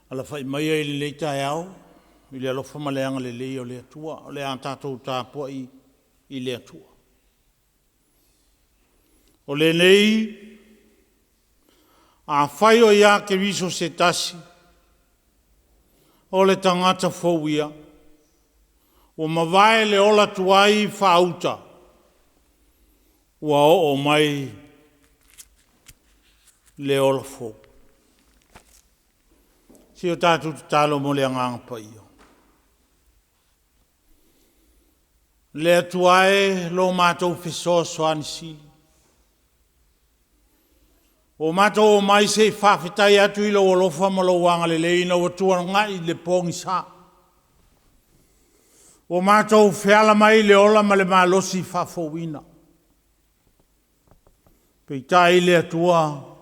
Alafai maia i lenei taeao i le alofa ma le agalelei o le Atua, o le a tatou tapuai i le Atua. O lenei, afai o ia Keriso se tasi, o le tagata fou ia, ua mavae le ola tuai faauta, ua oo mai le ola fou. Se i o tatou tatalo mo le Agaga Paia. Le Atua e, lo matou fesoasoani sili. Ua matou omai se i faafetai atu i lou alofa ma lou agalelei ina ua tuanai le pogisa. Ua matou feala mai le ola ma le malosi faafouina. Peitai le Atua,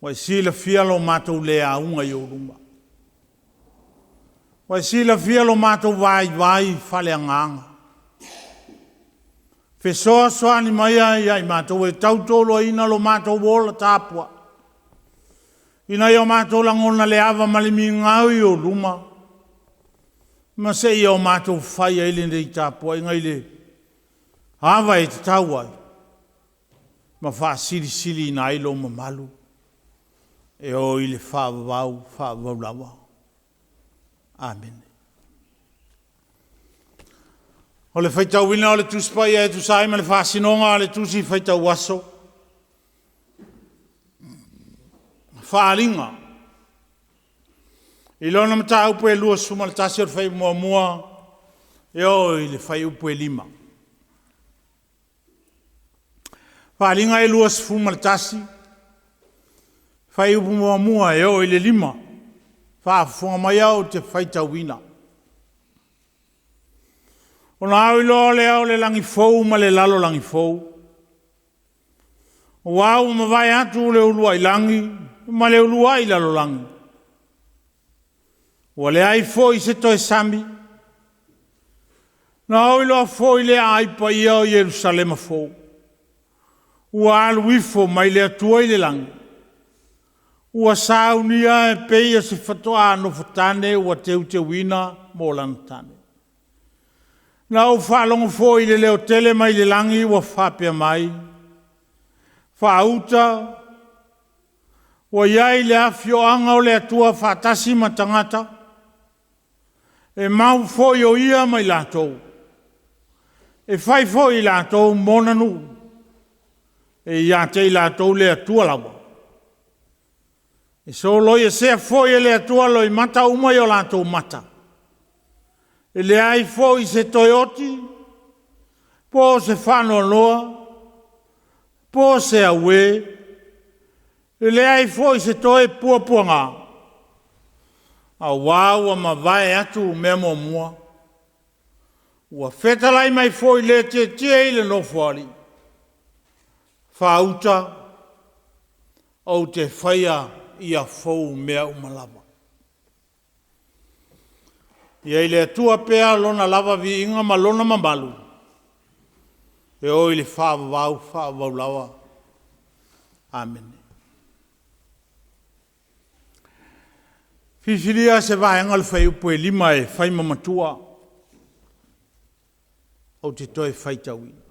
ua e silafia lo matou le auga i ou luma. Ua e silafia lo matou vaivai faaleagaga. Fesoasoani maia ia i matou e tautoaluaina lo matou ola tapuai, ina ia o matou lagona le ava ma le migao i ou luma, ma seia o matou fai ai lenei tapuaiga i le ava e tatau ai ma faasilisiliina ai lou mamalu e oo i le faavavau faavavau lava. Amene. O le faitauina o le Tusi Paia e tusa ai ma le faasinoga a le Tusi Faitau Aso, Faaaliga. I lona mataupu e 21 o le fuaiupu muamua e oo i le fuaiupu e 5. Faaaliga e 21, fuaiupu muamua e oo i le 5. Faafofoga mai au ou te faitauina. Ona au loa lea o le lagi fou ma le lalolagi fou, aua ua mavae atu le uluai lagi ma le uluai lalolagi, ua leai foi se toe sami, na ou iloa foi le aai paia o Ierusalema fou, ua alu ifo mai le Atua i le lagi, ua saunia e pei o se faatoa nofotane ua teuteuina mo lana tane. Na ou faalogo foi i le leo tele mai le lagi ua faapea mai, Faauta, ua i ai le afioaga o le Atua faatasi ma tagata, e mau foi o ia ma i latou, e fai foi i latou mona nuu, e ia te i latou le Atua lava. E soloiesea foi e le Atua loimata uma i o latou mata, e leai foi se toe oti, po o se faanoanoa, po o se auē, e leai foi se toe puapuaga, aua ua mavae atu mea muamua. Ua fetalai mai foi le tietie i le Nofoalii, faauta ou te faia ia fou mea uma lava. Ia i le Atua pea lona lava viiga ma lona mamalu, e oo i le faavavau faavavau lava. Amene. Filifilia se vaega o le fuaiupu e 5 e fai ma matua ou te toe faitauina.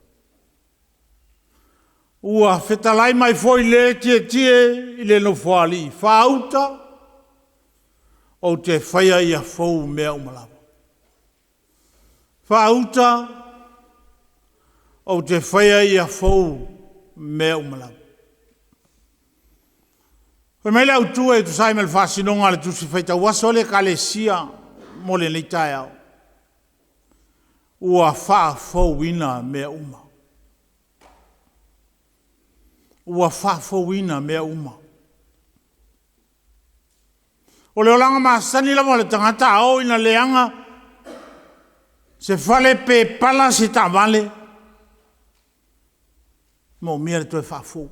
Ua fetalai mai foi le tietie i le Nofoalii, faauta ou te faia ia fou mea uma lava. Faauta ou te faia ia fou mea uma lava. Fai mai le autu e tusa ai ma le faasinoga a le Tusi Faitau Aso a le Ekalesia mo lenei taeao, ua faafouina mea uma. Ua faafouina mea uma. O le olaga masani lava o le tagata a oo ina leaga se fale pe pala se taavale, e moomia le toe faafou.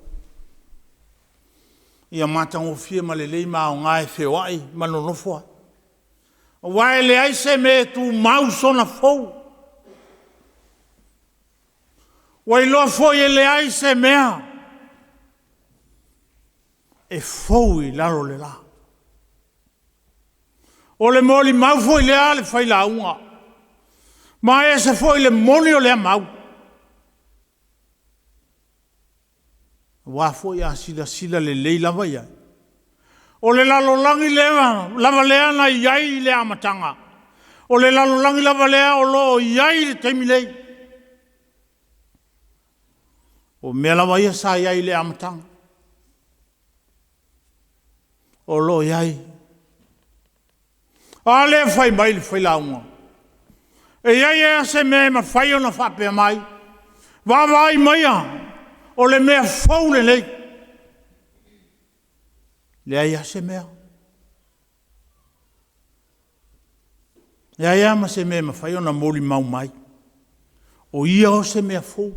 Ia matagofie ma lelei ma aoga e feoai ma nonofo ai. Aua e leai se mea e tumau sona fou. Ua iloa foi e leai se mea e fou i lalo o le la. O le molimau foi lea a le failauga, ma e ese foi le moni o lea mau. Aua foi a silasila lelei lava i ai, o le lalolagi lava lea na i ai i le amataga, o le lalolagi lava lea o lo o i ai i le taimi nei. O mea lava ia sa i ai i le amataga, o lo o i ai. A lea e fai mai le failauga, e i ai ea se mea e mafai ona faapea mai, vaavaai maia, o le mea fou lenei. Leai lava se mea. Leai lava ma se mea e mafai ona molimau mai, o ia o se mea fou.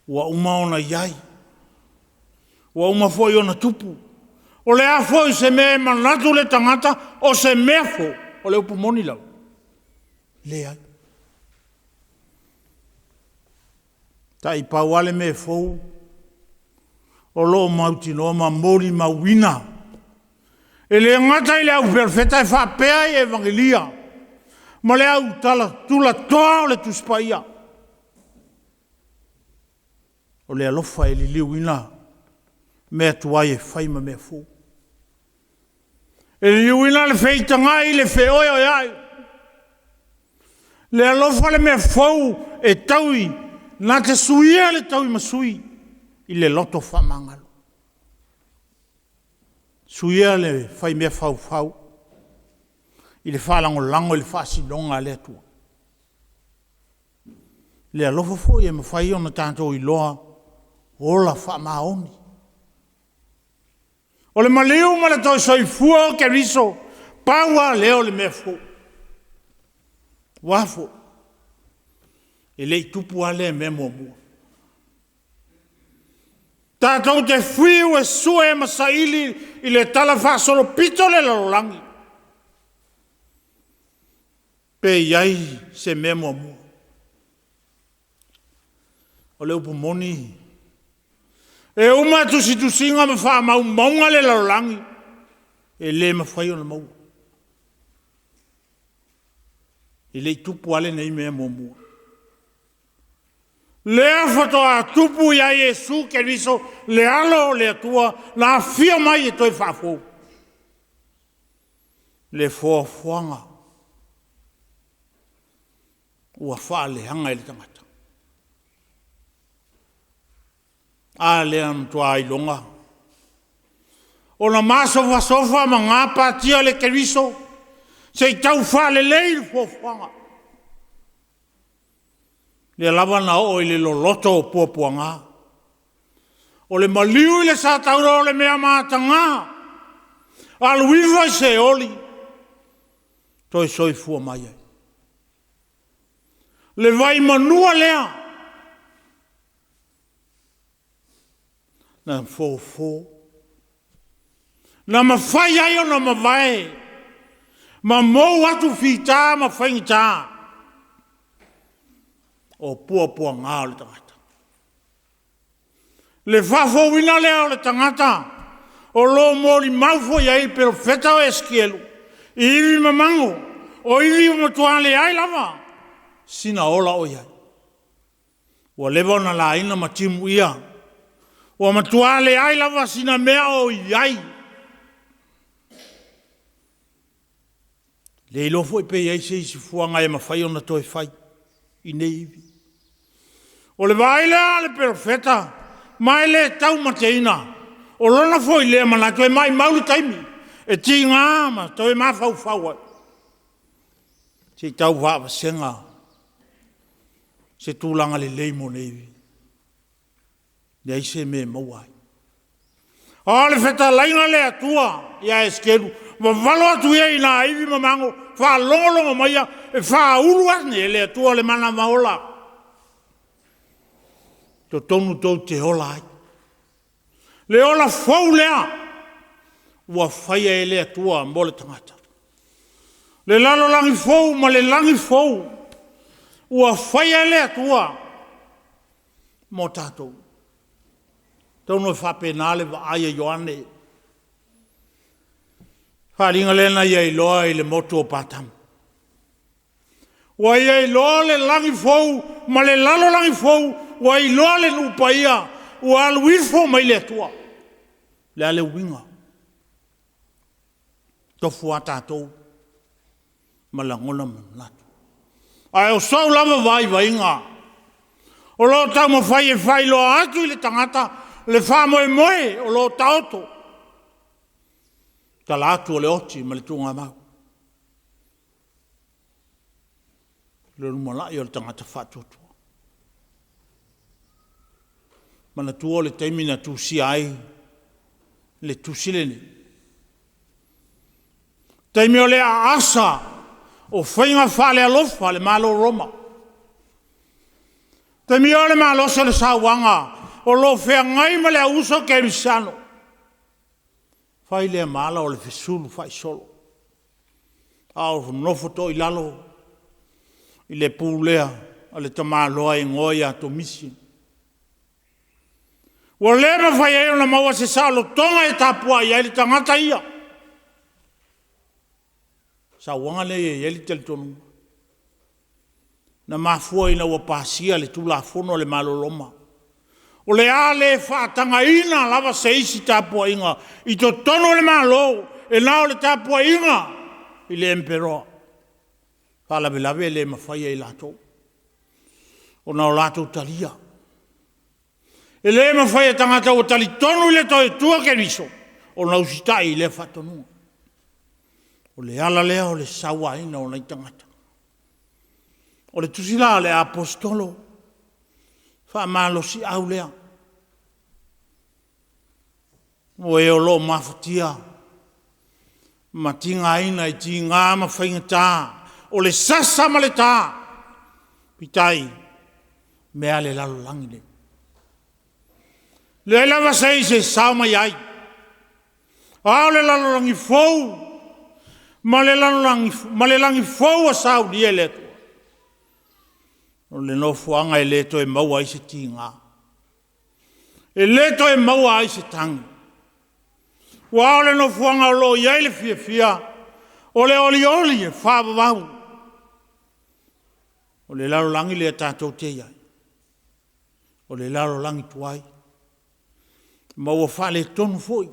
Ua uma ona i ai, ua uma foi ona tupu. O le a foi se mea e manatu le tagata o se mea fou, o le upu moni lava, e leai. E pau lava le mea fou, o lo o mautinoa ma molimauina. E le gata i le au perofeta e faapea i Evagelia ma le au tulatoa o le Tusi Paia. O le alofa e liliuina mea tuai e fai ma mea fou. E liliuina le feitagai i le feoeoeai. Le alofa le mea fou e taui na te suia le tauimasui i le loto faamagalo. Suia le faimea faufau i le faalagolago i le faasinoga a le Atua. Le alofa foi e mafai ona tatou iloa, ola faamaoni. O le maliu ma le toe soifua o Keriso, pau lava lea o le mea fou. Ua a foi? E le i tupu lava lea mea muamua. Tatou te fiu e sue ma saili i le talafaasolopito o le lalolagi, pe i ai se mea muamua. O le upu moni, e uma tusitusiga ma faamaumauga le lalolagi, e le mafai ona maua. E le i tupu lava lenei mea muamua. Lea faatoa tupu ia Iesu Keriso le Alo o le Atua na afio mai e toe faafou le foafoaga ua faaleaga e le tagata. A lea na matua iloga ona masofasofa ma gapatia le Keriso se i tau faalelei le foafoaga. Lea lava na oo i le loloto o puapuaga, o le maliu i le satauro o le mea mataga, alu ifo i Seoli toe soifua mai ai. Le vaimanua lea na fofo, na mafai ai ona mavae ma mou atu fita ma faigata o puapuaga o le tagata. Le faafouina lea o le tagata o lo o molimau foi i ai le perofeta o Esikielu, i ivi mamago, o ivi ua matua leai lava sina ola o i ai. Ua leva ona laina ma timuia, ua matua leai lava sina mea o i ai. Le iloa foi pe i ai se isi fuaga e mafai ona toe fai i nei ivi. O le vaai lea a le perofeta, ma e le taumateina, o lona foi lea manatu e maumau le taimi e tiga ma toe mafaufau ai, se i tau faavasega se tulaga lelei mo nei ivi. Leai se mea e maua ai. A o le fetalaiga a le Atua ia Esekelu, vavalo atu ia i na ivi ma mago, faalogologo maia, e faaulu ane e le Atua le mana maola. Totonu tou te ola ai. Le ola fou lea ua faia e le Atua mo le tagata. Le lalolagi fou ma le lagi fou ua faia e le Atua mo tatou. Atonu e faapena le vaai a Ioane. Faaaliga lea na ia iloa i le motu o Patamo. Ua ia iloa le lagi fou ma le lalolagi fou, ua iloa le nuu paia ua alu ifo mai le Atua. O le a le uiga? Tofu a tatou ma lagona ma manatu. Ae o sou lava vaivaiga, o lo o taumafai e faailoa atu i le tagata le faamoemoe o lo o taoto, i tala atu o le oti ma le tuugamau, le lumanai o le tagata faatuatua. Manatua le taimi na tusia ai le tusi lenei, taimi o le aasa o faiga faalealofa a le Malo o Roma. Taimi o le malosi o le sauaga o lo o feagai ma le au uso kerisiano, fai lea ma ala o le fesulufaisolo, a o nofo toilalo i le pulea a le tamaloa e igoa ia Komisi. Ua le mafai ai ona maua se saolotoga e tapuai ai le tagata ia. Sauaga lea e i ai le talitonuga, na mafua ina ua pasia le Tulafono a le Malo o Roma, o le a le faatagaina lava se isi tapuaiga i totonu o le Malo, e na o le tapuaiga i le Emperoa. Faalavelave e le mafai e i latou ona o latou talia. E le mafai e tagata ua talitonu i le Atua Keriso ona usitai i lea faatonuga. O le ala lea o le sauaina o nai tagata. O le tusi la a le Aposetolo, faamalosiau lea, o e o lo o mafatia ma tigaina i tiga ma faigata, o le sasa ma le ta, peitai, mea a le lalolagi lenei. Leai lava se isi e sao mai ai, a o le lalolagi fou ma le lagi fou ua saunia e le Atua, o le nofoaga e le toe maua ai se tiga, e le toe maua ai se tagi. Aua o le nofoaga o lo o i ai le fiafia, o le olioli e faavavau. O le lalolagi lea tatou te i ai, o le lalolagi tuai, ma ua faaletonu foi.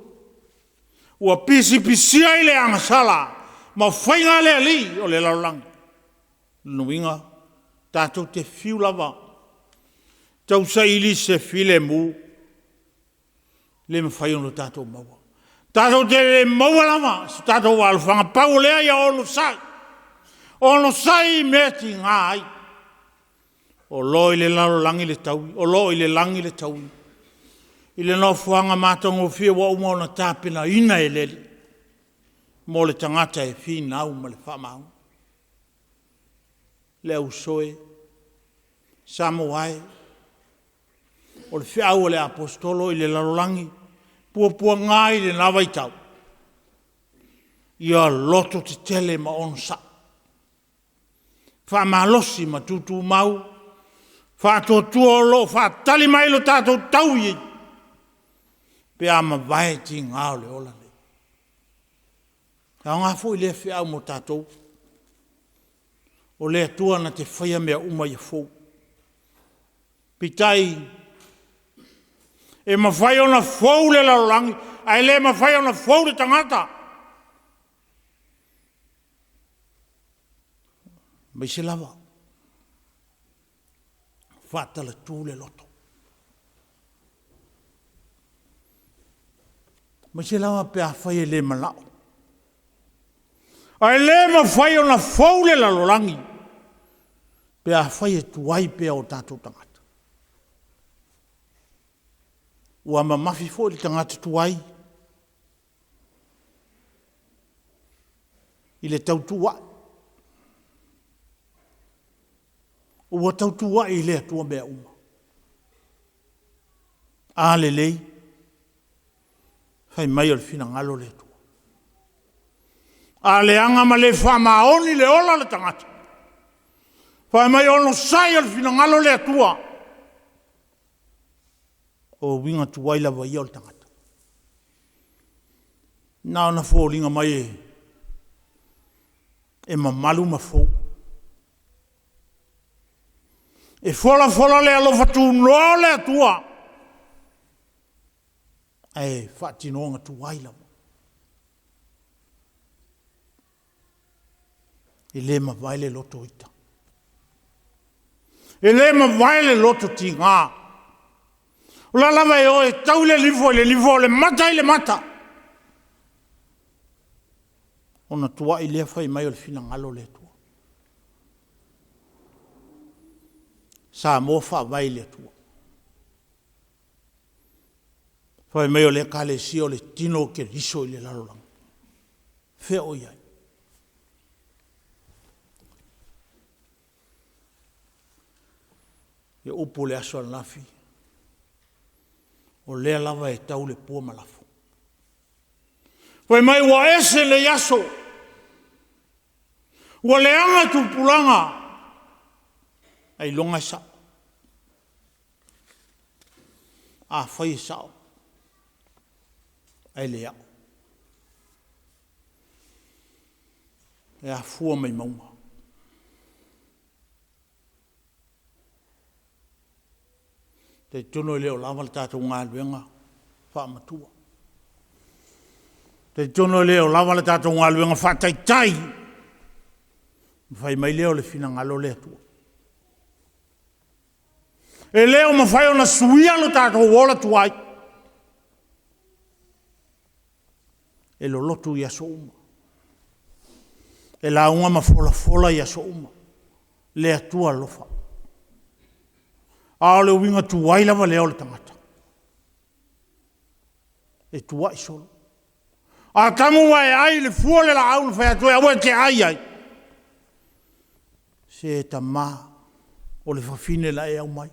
Ua pisipisia i le agasala ma faiga a le alii o le lalolagi. O lona uiga, tatou te fiu lava e tausaili se filemu, e le mafai ona tatou maua. Tatou te le maua lava se tatou alofaga, pau o lea ia onosai, onosai i mea e tiga ai. O lo o i le lalolagi le taui, o lo o i le lagi le taui, i le nofoaga matagofie ua uma ona tapenaina e le Alii mo le tagata e finau ma le faamaoni. Le auso e, Samoa e, o le feau a le Aposetolo i le lalolagi, puapuaga i lena vaitau, ia lototetele ma onosai, faamalosi ma tutumau, faatuatua o lo o faatali mai lo tatou taui pe a mavae tiga o le ola lenei. E aoga foi lea feau mo tatou. O le Atua na te faia mea uma ia fou. Peitai, e mafai ona fou le lalolagi, ae le mafai ona fou le tagata. Aemaise lava faatalatu le loto. Aemaise lava pe afai e le manao. Ae le mafai ona fou le lalolagi pe afai e tuai pea o tatou tagata. Ua mamafi foi le tagata tuai. I le tautuua'i. Ua tautuua'i i le Atua mea uma. A lelei, fai mai o le finagalo o le Atua. A leaga ma le faamaoni le ola o le tagata, fai mai onosai o le finagalo o le Atua. O uiga tuai lava ia o le tagata. Na ona foliga mai e mamalu ma fou. E folafola le alofa tunoa o le Atua, ae faatinoga tuai lava. E le mavae le loto ita. E le mavae le loto tiga. O la lava e o e tau le lifo i le lifo, o le mata i le mata, ona tuai lea fai mai o le finagalo o le Atua. Samoa faavae i le Atua. Fai mai o le Ekalesia o le tino o Keriso i le lalolagi. Fea o i ai? Ia upu o le aso ananafi, o lea lava e tau le pua ma lafo. Fai mai ua ese nei aso, ua leaga tupulaga, ailoga e sao. Afai e sao, ae le au. E afua mai mauga. E talitonu e le o lava le tatou galuega faamatua. E talitonu e le o lava le tatou galuega faataitai, ona fai mai lea o le finagalo o le Atua. E le o mafai ona suia lo tatou ola tuai, e lolotu i aso uma, e lauga ma folafola i aso uma le Atua alofa. A o le uiga tuai lava lea o le tagata, e tuai solo. Atamu ua e ai i le fua o le laau na fai atu ai, aua e te ai ai. Se tama, o le fafine na e aumai.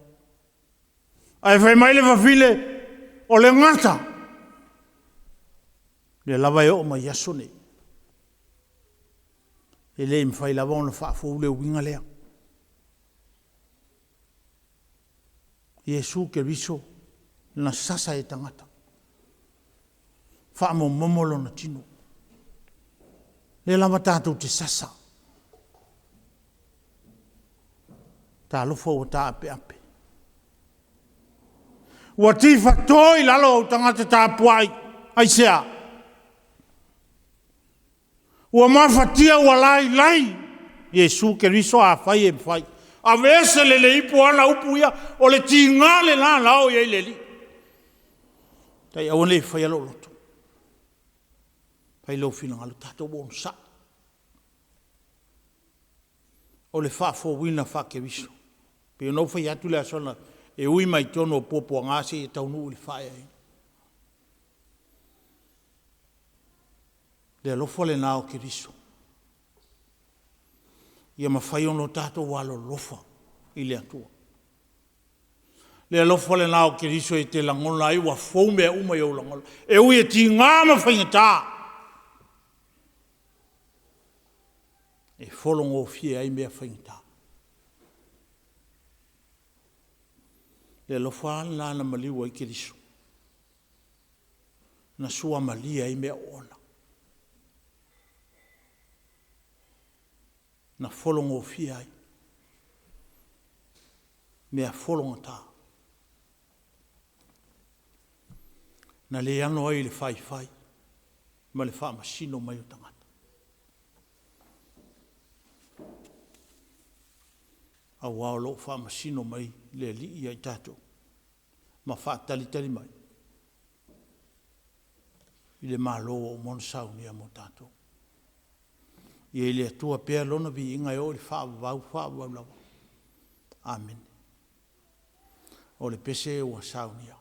Ae fai mai le fafine, o le gata, lea lava e oo mai i aso nei, e le mafai lava ona faafou le uiga lea. Iesu Keriso na sasa e tagata, faamomomo lona tino. Lea lava tatou te sasa. Talofa ua taapeape. Ua tifato i lalo ou tagata tapuai. Aisea? Ua mafatia ua lailai Iesu Keriso afai e mafai. Aveese le le ipu o ana upu ia, o le tiga lena na oo i ai le Alii. Tai aua ne i faia lou loto, fai lou finagalo, tatou onosai. O le faafouina faa-Keriso. Pei ona ou fai atu le Aso Ananafi, e ui mai totonu o puapuaga seia taunuu i le faaeaina. Le alofa lena o Keriso, ia mafai ona tatou alolofa i le Atua. Le alofa lena o Keriso e te lagona ai ua fou mea uma i ou lagona, e ui e tiga ma faigata, e fologofie ai mea faigata. Le alofa lena na maliu ai Keriso, na suamalie ai mea oona, na fologofie ai mea fologata, na le ano ai i le faifai ma le faamasino mai o tagata. Aua o lo o faamasino mai le Alii ia i tatou ma faatalitali mai i le Malo ua uma ona saunia mo tatou. Ia i le Atua pea lona viiga e oo i le faavavau, faavavau lava. Amene. O le pese ua saunia.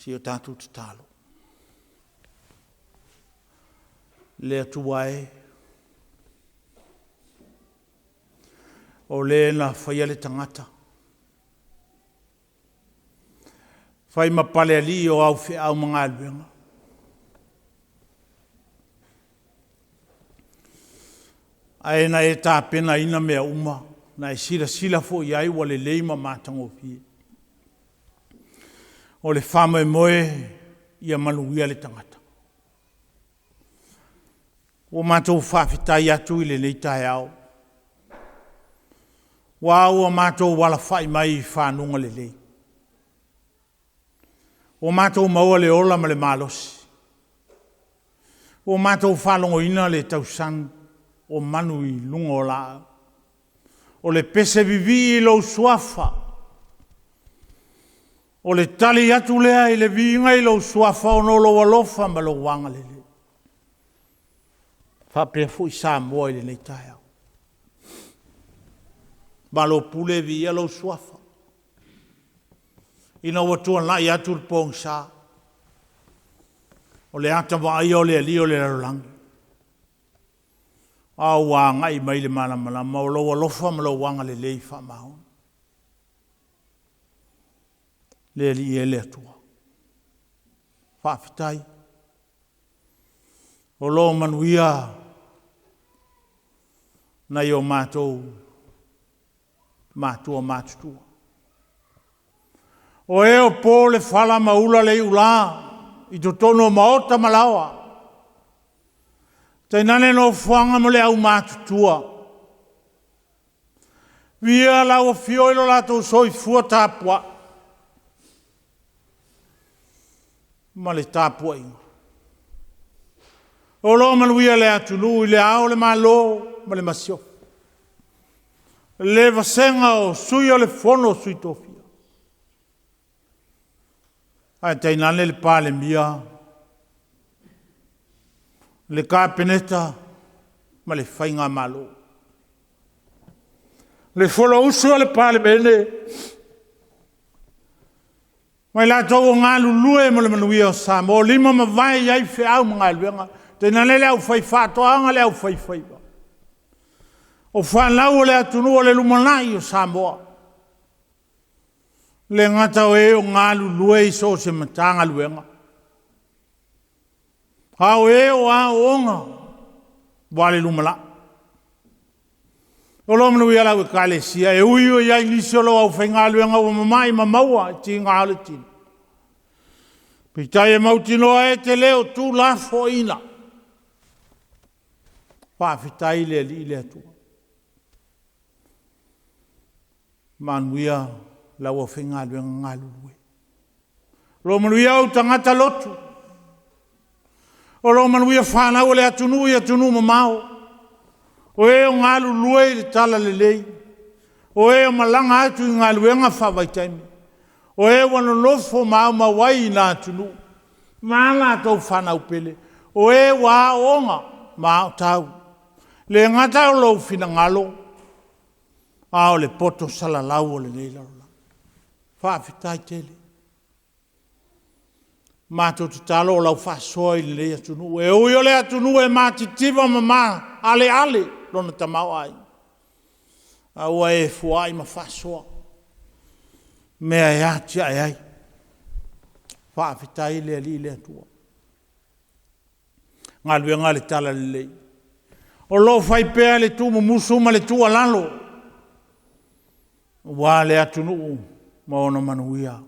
Si o tatou tatalo. Le Atua e, o le na faia le tagata, fai ma palealii o au feau ma galuega. Ae na e tapenaina mea uma, na e silasila foi i ai ua lelei ma matagofie. O le faamoemoe ia manuia le tagata. Ua matou faafetai atu i lenei taeao, aua ua matou alafai mai i fanuga lelei. Ua matou maua le ola ma le malosi. Ua matou faalogoina le tausami o manu i luga o laau. O le pese vivii i lou suafa. O le tali atu lea i le viiga i lou suafa ona o lou alofa ma lou agalelei. E faapea foi Samoa i lenei taeao. Malo pule, viia lou suafa. Ina ua tuanai atu le pogisa, o le ata vaaia o le alii o le lalolagi, a ua agai mai le malamalama o lou alofa ma lou agalelei faamaoni. Le Alii e le Atua. Faafetai. O lo o manuia nai o matou matua matutua. O e o po le fala ma ula le iula i totonu o maota ma laoa, tainane nofoaga mo le aumatutua. Viia lau Afio i lo latou soifua tapuai ma le tapuaiga. O lo o manuia le atunuu i le Ao o le Malo ma le Masiofo, le vasega o Sui o le Fono a Sui Tofia, ae tainane le Palemia, le Kapeneta ma le Faigamalo. Le Fonousu a le Palemene, ma i latou o galulue mo le manuia o Samoa, o lima ma vae i ai feau ma galuega, tainane le aufaifaatoaga ma le aufaifaiva. O fanau a le atunuu o le lumanai o Samoa. E le gata o e o galulue i so o se Matagaluega, a o e o aooga aua le lumanai. O lo o manuia lau ekalesia, e ui ina i ai nisi o lau aufaigaluega ua mamai ma maua i tiga o le tino, peitai e mautinoa e te le o tuulafoaiina. Faafetai i le Alii le Atua. Manuia lau aufaigaluega galulue. O lo o manuia ou tagata lotu. O lo o manuia fanau a le atunuu i atunuu mamao, o e o galulue i le talalelei, o e o malaga atu i galuega faavaitaimi, o e ua nonofo ma aumau ai i na atunuu ma a latou fanau pele, o e ua aooga ma aotau. E le gata o lou finagalo, a o le poto salalau o lenei lalolagi. Faafetai tele. Matou tatalo o lau faasoa i lenei atunuu, e ui o le atunuu e matitiva ma maaleale lona tamaoaiga, a ua e foai ma faasoa mea e atiae ai. Faafetai i le Alii le Atua. Galuega a le Talalelei, o lo o fai pea le tuumumusu ma le tuualalo aua le atunuu ma ona manuia.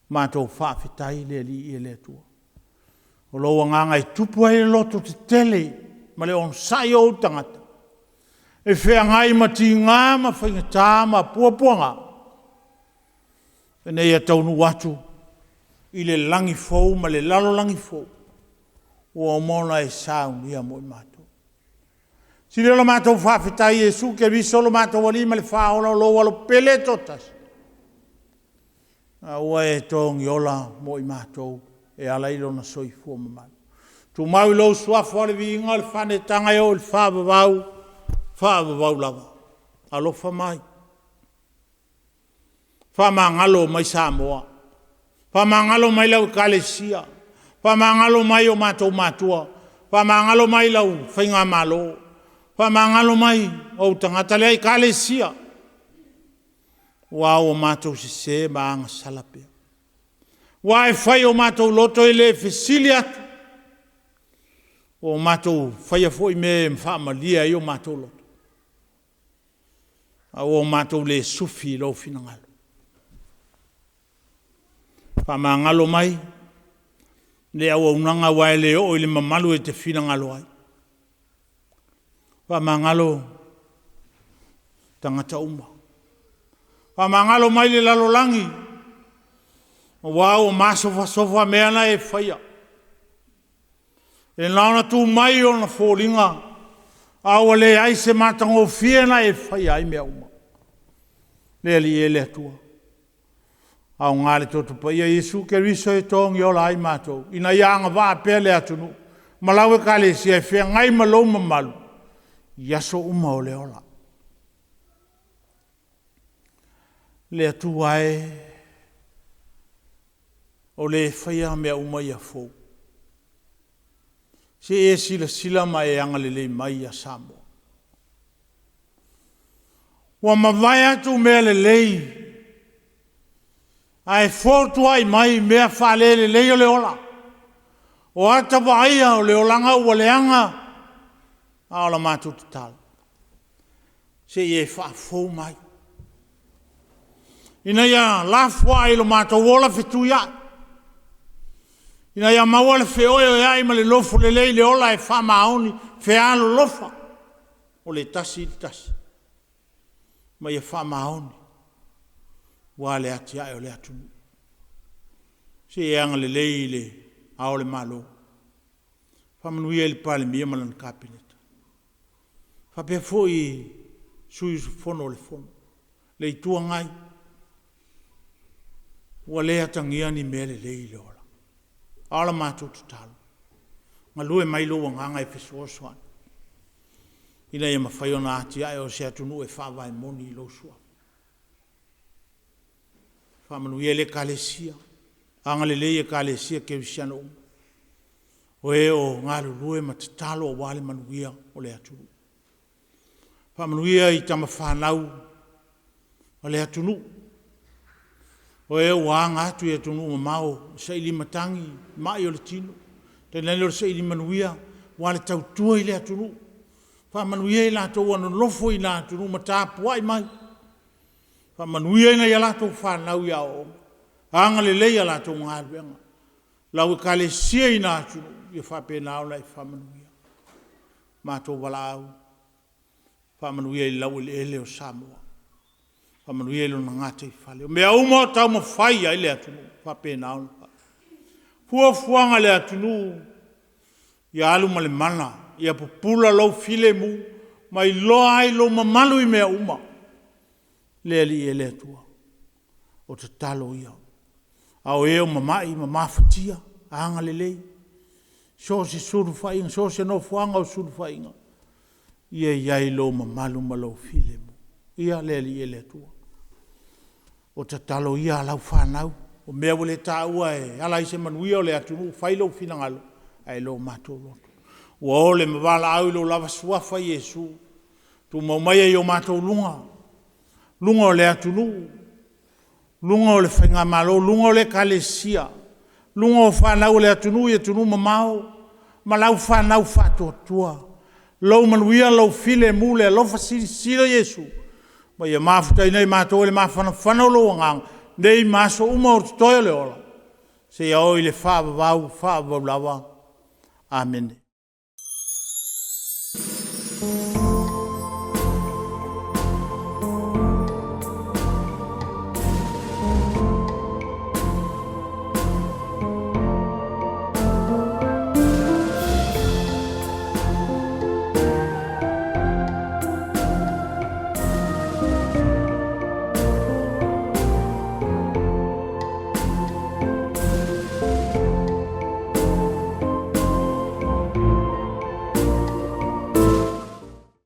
Matou faafetai i le Alii le Atua. O lou agaga e tupu ai le lototetele ma le onosai o ou tagata, e feagai ma tiga ma faigata ma puapuaga, ina ia taunuu atu i le lagi fou ma le lalolagi fou ua uma ona e saunia mo i matou. Sili ona matou faafetai i Iesu Keriso lo matou Alii ma le Faaola, o lou alo pele e toatasi, a ua e togiola mo i matou e ala i lona soifua mamalu. Tumau i lou suafa le viiga o le faaneetaga e oo i le faavavau, faavavau lava. Alofa mai, faamagalo mai Samoa. Faamagalo mai lau Ekalesia. Faamagalo mai o matou matua. Faamagalo mai lau faigamalo. Faamagalo mai ou tagata lea Ekalesia, aua ua matou sese ma agasala pea. Aua e fai o matou loto e le fesili atu, ua matou faia foi mea e faamalie ai o matou loto, a ua matou le sufi i lou finagalo. Faamagalo mai le auaunaga aua e le oo i le mamalu e te finagalo ai. Faamagalo tagata uma. Faamagalo mai le lalolagi aua ua masofasofa mea na e faia. E na ona tu mai ona foliga a ua leai se matagofie na e faia ai mea uma. Le Alii e le Atua, aoga le Toto Paia Iesu Keriso e togi ola ai matou, ina ia agavaa pea le atunuu ma lau Ekalesia e feagai ma lou mamalu i aso uma o le ola. Le Atua e, o le faia mea uma ia fou, se i e silasila ma e agalelei mai ia Samoa. Ua mavae atu mea lelei, ae fotuai mai mea faale-lelei o le ola. O ata vaaia o le olaga ua leaga, a o la matou tatalo, se i e faafou mai, ina ia lafoai lo matou ola fetuiai, ina ia maua le feoeoeai ma le nofolelei i le ola e faamaoni, fealolofa o le tasi i le tasi, ma ia faamaoni aua le atiae o le atunuu. Se i e agalelei i le Ao o Le Malo, faamanuia i le Palemia ma lana Kapeneta, faapea foi sui usufono o le Fono, le Itu Agai. Ua le atagia ni mea lelei i le olaga. A o la matou tatalo, galue mai lou agaga e fesoasoani ina ia mafai ona atiae o se atunuu e faavae moni i lou Suafa. Faamanuia i le Ekalesia, agalelei i Ekalesia Kerisiano uma, o e o galulue ma tatalo aua le manuia o le atunuu. Faamanuia i tama fanau a le atunuu, o e ua aga atu i atunuu mamao e saili matagi mai o le tino, tainane o le saili manuia aua le tautua i le atunuu. Faamanuia i latou ua nonofo i na atunuu ma tapuai mai, faamanuiaina i a latou fanau i aoaoga, agalelei i a latou galuega. Lau Ekalesia i na atunuu, ia faapena ona e faamanuia. Matou valaau, faamanuia i laueleele o Samoa, faamanuia i lona gataifale. O mea uma o taumafai i ai le atunuu, ia faapena ona fai. Fuafuaga a le atunuu, ia alu ma le mala, ia pupula lou filemu ma iloa ai lou mamalu i mea uma le Alii e le Atua. O tatalo ia, a o e ua mamai ma mafatia, agalelei, so o se sulufaiga, so o se nofoaga o sulufaiga, ia i ai lou mamalu ma lou filemu. Ia le Alii e le Atua, o tatalo ia a lau fanau, o mea ua le taua e ala ai se manuia o le atunuu, fai lou finagalo ae le o matou loto. Ua ole ma valaau i lou lava Suafa Iesu, tumau maia i o matou luga, luga o le atunuu, luga o le Faigamalo, luga o le Ekalesia, luga o fanau a le atunuu i atunuu mamao ma lau fanau faatuatua. Lou manuia, lou filemu, le alofa silasila Iesu ma ia mafutaina i matou i le mafanafana o lou agaga nei ma aso uma o totoe o le ola, seia oo i le faavavau faavavau lava. Amene.